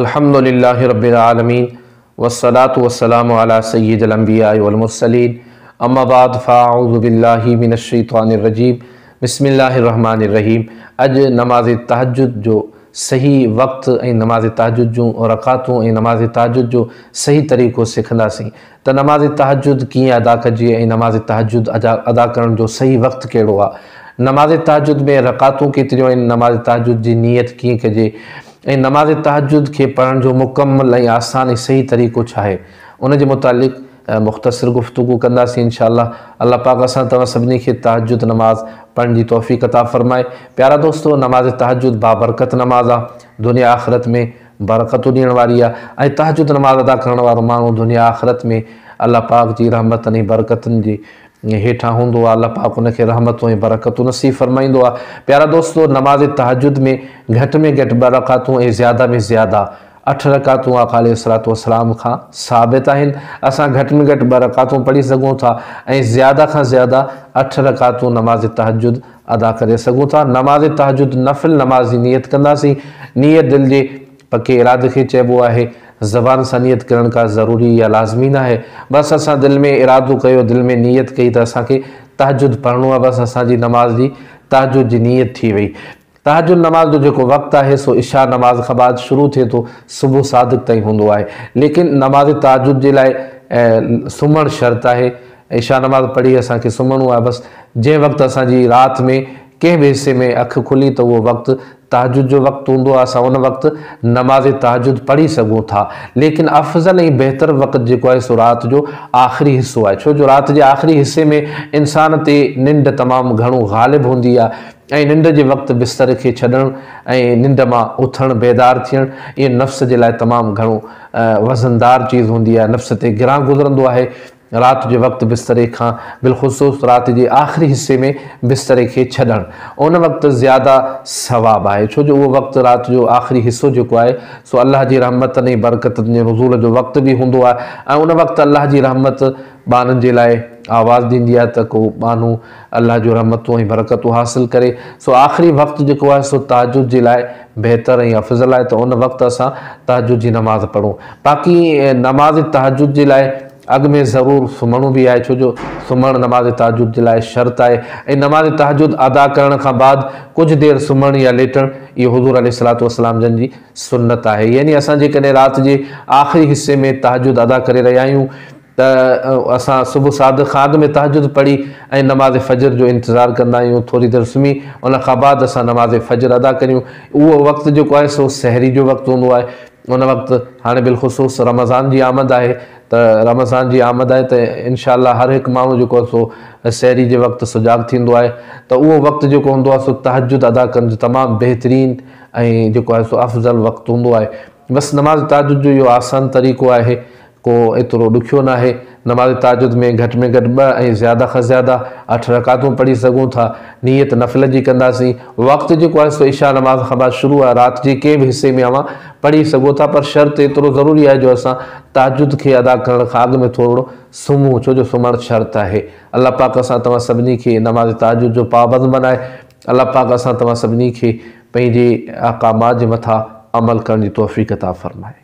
الحمد لله رب العالمين والصلاة والسلام على سيد الانبياء والمرسلين اما بعد فاعوذ بالله من الشيطان الرجيم بسم الله الرحمن الرحيم اڄ نماز تهجد جو صحيح وقت ۽ نماز تهجد جون رڪعتون ۽ نماز تهجد جو صحيح طريقو سکنداسين ته نماز تهجد ڪيئن ادا ڪجي ۽ نماز تهجد ادا ڪرڻ جو صحيح وقت ڪهڙو آهي، نماز تهجد ۾ رڪعتون ڪيتريون آهن، نماز تهجد جي نيت ڪيئن ڪجي ۽ نماز تهجد کي پڙهڻ جو مڪمل ۽ آسان ۽ صحيح طريقو ڇا آهي ان جي متعلق مختصر گفتگو ڪنداسين انشاء الله. الله پاڪ اسان توهان سڀني کي تهجد نماز پڙهڻ جي توفيق عطا فرمائي. پيارا دوستو نماز تهجد بابرڪت نماز آ، دنيا آخرت ۾ برڪتون ڏيڻ واري آ ۽ تهجد نماز ادا ڪرڻ وارو ماڻهو دنيا آخرت ۾ الله پاڪ جي رحمتن ۽ برڪتن جي هيٺان هوندو آ، الله پاڪ ان کي رحمتون ۽ برڪتون نصيب فرمائيندو آ. پيارا دوستو نماز تهجد ۾ گهٽ ۾ گهٽ ٻه رڪعتون ۽ زياده ۾ زياده اٺ رڪعتون آقا عليه الصلوة والسلام کان ثابت آهن. اسان گهٽ ۾ گهٽ ٻه رڪعتون پڙهي سگهون ٿا ۽ زياده کان زياده اٺ رڪعتون نماز تهجد ادا ڪري سگهون ٿا. نماز تهجد نفل نماز جي نيت ڪنداسين. نيت دل جي پڪي ارادي کي چئبو آهي. زبان سان نيت ڪرڻ ڪا ضروري يا لازمي ناهي. بس اسان دل ۾ ارادو ڪيو، دل ۾ نيت ڪئي ته اسان کي تهجد پڙهڻو آهي، بس اسان جي نماز جي تهجد جي نيت ٿي وئي. تهجد نماز جو جيڪو وقت آهي سو عشاء نماز کان بعد شروع ٿئي ٿو، صبح صادق تائين هوندو آهي. ليڪن نماز تهجد جي لاء سمهڻ شرط آهي. عشاء نماز پڙهي اسان کي سمهڻو آهي بس جنهن وقت اسان جي رات ۾ ڪنهن به حصي ۾ اک کلي ته اهو وقت تهجد جو وقت هوندو آهي اسان ان وقت نماز تهجد پڙهي سگهون ٿا ليڪن افضل ۽ بهتر وقت جيڪو آهي سو رات جو آخري حصو آهي ڇو جو رات جي آخري حصي ۾ انسان تي ننڊ تمام گهڻو غالب هوندي آهي ۽ ننڊ جي وقت بستر کي ڇڏڻ ۽ ننڊ مان اٿڻ بيدار ٿيڻ اهو نفس جي لاء تمام گهڻو وزندار چيز هوندي آهي نفس تي گران گذرندو آهي رات جي وقت بستري کان بالخصوص رات جي آخري حصي ۾ بستري کي ڇڏڻ ان وقت زياده ثواب آهي ڇو جو اهو وقت رات جو آخري حصو جيڪو آهي سو الله جي رحمتن ۽ برڪتن جي نزول جو وقت به هوندو آهي ۽ ان وقت الله جي رحمت ٻانهن جي لاء آواز ڏيندي آهي ته ڪو ٻانهو الله جون رحمتون ۽ برڪتون حاصل ڪري سو آخري وقت جيڪو آهي سو تهجد جي لاء بهتر ۽ افضل آهي ته ان وقت اسان تهجد جي نماز پڙهون باقي نماز تهجد جي لاء اڳ ۾ ضرور سمهڻو به آهي ڇو جو سمهڻ نماز تهجد جي لاء شرط آهي ۽ نماز تهجد ادا ڪرڻ کان بعد ڪجهه دير سمهڻ يا ليٽڻ اهو حضور عليه الصلوة والسلام جن جي سنت آهي يعني اسان جيڪڏهن رات جي آخري حصي ۾ تهجد ادا ڪري رهيا آهيون ته اسان صبح صادق کان اڳ ۾ تهجد پڙهي ۽ نماز فجر جو انتظار ڪندا آهيون ٿوري دير سمهي ان کان بعد اسان نماز فجر ادا ڪريون اهو وقت جيڪو آهي سو سحري جو وقت هوندو آهي ان وقت هاڻي بالخصوص رمضان جي آمد آهي ته رمضان جي آمد آهي ته انشاء الله هر هڪ ماڻهو جيڪو آهي سو سحري جي وقت سجاڳ ٿيندو آهي ته اهو وقت جيڪو هوندو آهي سو تهجد ادا ڪرڻ جو تمام بهترين ۽ جيڪو آهي سو افضل وقت هوندو آهي بس نماز تهجد جو اهو آسان طريقو آهي ڪو ايترو ڏکيو ناهي. نماز تهجد ۾ گهٽ ۾ گهٽ ٻه ۽ زياده کان زياده اٺ رڪعتون پڙهي سگهون ٿا. نيت نفل جي ڪنداسين. وقت جيڪو آهي سو عشاء نماز کان بعد شروع آهي. رات جي ڪنهن به حصي ۾ اوهان پڙهي سگهو ٿا پر شرط ايترو ضروري آهي جو اسان تهجد کي ادا ڪرڻ کان اڳ ۾ ٿورڙو سمهون ڇو جو سمهڻ شرط آهي. الله پاڪ اسان توهان سڀني کي نماز تهجد جو پابند بنائي. الله پاڪ اسان توهان سڀني کي پنهنجي احڪامات جي مٿان عمل ڪرڻ جي توفيق عطا فرمائي.